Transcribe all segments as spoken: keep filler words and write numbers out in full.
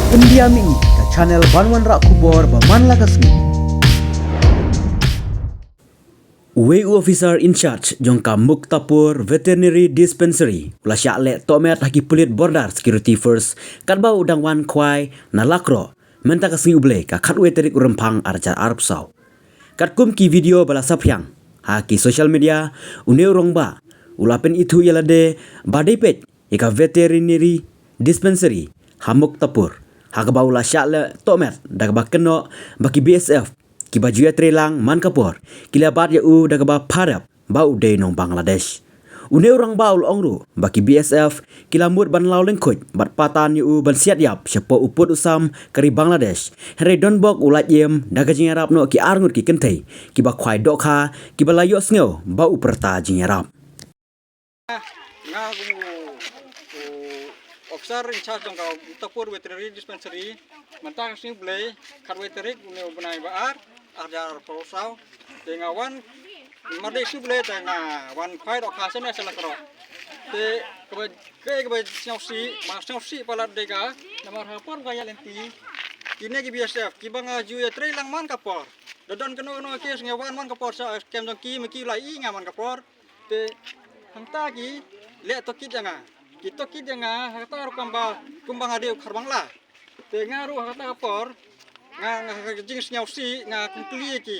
India Mini, ka channel ban wanrah khubor ba man la ka sngi. Uwei u officer in charge jong ka Muktapur Veterinary Dispensary u la shah leh tohmet ha ki pulit Border Security Force katba u dang wan khwai na Lakroh mynta ka sngi U Blei ka khatwei tarik u Rymphang arhajar arphew saw. Katkum ki video ba la saphriang ha ki social media, une u rangbah u la pynithuh ïa lade ba dei peit ïa ka Veterinary Dispensary ha Muktapur ha kaba u la shah leh tohmet da kaba kynnoh ba ki B S F kiba ju ïatreilang man ka por ki la bat ïa u da kaba pharep ba u dei nong Bangladesh. Une u rangbah u la ong ruh ba ki B S F ki la mut ban law lyngkhuid bad patan ïa u ban siat ïap shapoh u pud u sam ka ri Bangladesh. Hynrei donbok u la ïem da ka jingïarap noh ki arngut ki kynthei kiba khwai dohkha kiba la ïohsngew ba u pyrta jingïarap. Nga kum u, u officer in charge jong ka Muktapur Veterinary Dispensary, mynta ka sngi U Blei khatwei tarik une u bnai ba ar, arhajar arphew saw. Te nga wan, mar dei sngi U Blei te nga wan khwai dohkha shane sha Lakroh. Te kaba, kaba sngewsih, ma sngewsih palat dei ka, namar ha por ba nga ïaid lynti, kine ki B S F kiba nga ju ïatreilang man ka por. Da don kano kano ka case nga wan man ka por sha kem jong ki, ma ki la ïohi nga man ka por. Te hangta ki leh tohkit ïa nga. Ki tohkit ïa nga ha kata ruh kumba, kumba nga dei u khar Bangla. Te nga ruh ha kata ka por nga, nga ha ka jingsngewsih nga kum kylli ïa ki.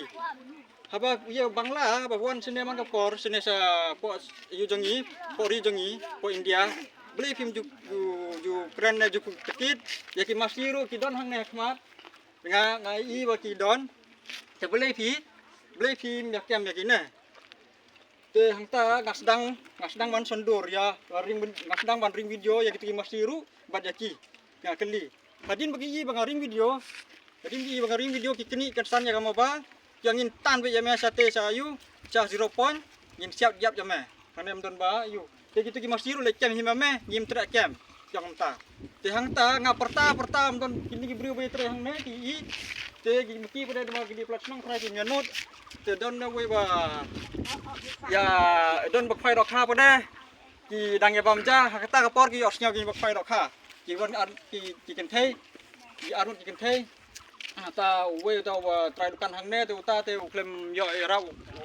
Haba ïa u Bangla haba wan shane man ka por shane shapoh ïew jong ngi, poh ri jong ngi, poh India. Balei phim ju, ju, ju kren ne ju tohkit ïa ki masi ruh ki don hangne ha khmat. Nga, nga ïohi ba ki don. Te balei phi, balei phim ïa kem ïa kine. Te hangta nga sdang, nga sdang ban shondur ïa, ring, nga sdang ban ring video ïa kito ki masi ruh bad ïa ki. Nga kylli. Hadien ba ki ïohi ba nga ring video, hadien ba ki ïohi ba nga ring video ki knieh kynsan ïa ka mobile. Ïa ngin tan beit ïa me shatei sha ïew, sha zero point, ngin siat ïap ïa me. Hangne ym don ba ïew. Te kito ki masi ruh leit kem hi ma me, ngim treh kem. Ïa kumta. Te hangta nga pyrta pyrta ym don kine ki briew ba ïatrei hangne ki ïohi. Te ki maki pat de dei ma ki dei palat shnong trai ki ñianut. Te don na wei ba ïa don ba khwai dohkha pat de. Ki dang ïa bam ja ha kata ka por ki ïohsngew ki ba khwai dohkha. Ki wan ar ki, ki kynthei. Ki arngut ki kynthei. Te uwei uta uba trai dukan hangne te uta te u khlem ïoh ïarap u, u,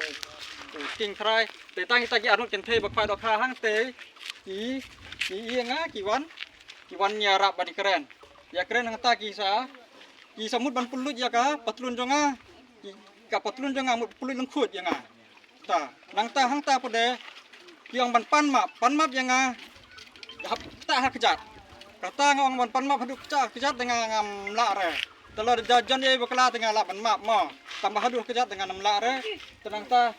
u king trai. Te tang kita ki arngut kynthei ba khwai dohkha hangte ki, ki ïa nga ki wan, ki wan ïarap ban ïakren. Ïakren hangta ki sa, ki sa mut ban pynlut ïa ka patlun jong nga. Ki, ka patlun jong nga mut pynlut lyngkhuid ïa nga. Ta, nangta hangta pat de ki ong ban pan map, pan map ïa nga. Hap ta ha kjat. Kata nga ong ban pan map haduh kjat, kjat te nga ngam lah re. Te lada jan ïa bakla te nga lah ban map mo. Tang ba haduh kjat te ngam lah re. Te nangta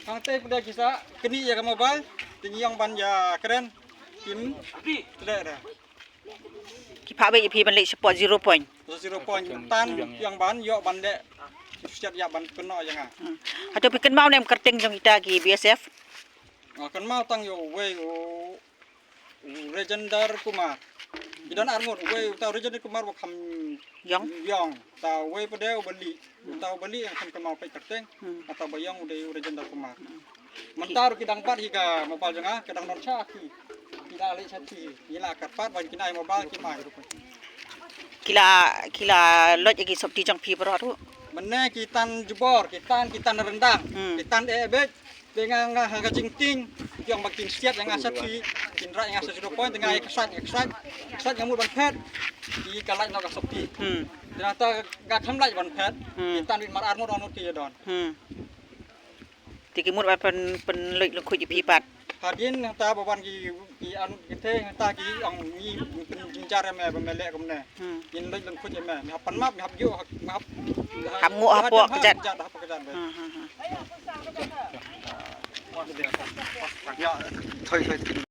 hangta pat de ki sa knieh ïa ka mobile te ngi ong ban ïakren. Kim treh re. Ki phah beit ïa phi ban leit shapoh zero point. Zero point tan ïa ban ïoh ban leh siat ïa ban kynnoh ïa nga. Hmm. Hato phi kynmaw ne em kyrteng jong kita ki B S F? Nga kynmaw tang ïa uwei u, u Rajendra Kumar. Ki don arngut uwei uta u Rajendra Kumar ba kham ïong. Ïong. Ta uwei pat de u Bali. Uta u Bali nga khlem kynmaw peit kyrteng. Hmm. Uta ba ïong u dei u Rajendra Kumar. Hmm. Mynta ruh ki dang bat hi ka mobile jong nga, ki dang don sha ki. Ki la leit sha ki, ki la kyrpad ban kina mobile ki mai. Ki la, ki la leit ïa ki sopti jong phi baroh ruh. Mynne ki tan jubor, ki tan, ki tan ryndang, hmm, ki tan eh beit. Te nga, nga ha ka jingtieng, ki ong ba kin siat ïa nga sha ki, kin rah ïa nga sha zero point, te nga ïa ksat, ïa ksat, ksat nga mut ban phet. Ki ka lait noh ka sopti. Hmm. Te nangta nga kham lait ban phet. Hmm. Ki tan beit mar arngut arngut ki ïa don. Hmm. Te ki mut ban pyn, pynlait lyngkhuid ïa phi pat. Hadien nangta ba wan ki, ki arngut kynthei nangta ki ong ngi pynjynjar ïa me ba me leh kumne. Hmm. Ngin lait lyngkhuid ïa me. Me hap pan map, me hap ïoh, me hap, hap nguh hapoh kjat. Kjat, hapoh kjat. Hmm, hmm, hmm. Ïa, thoi, thoi.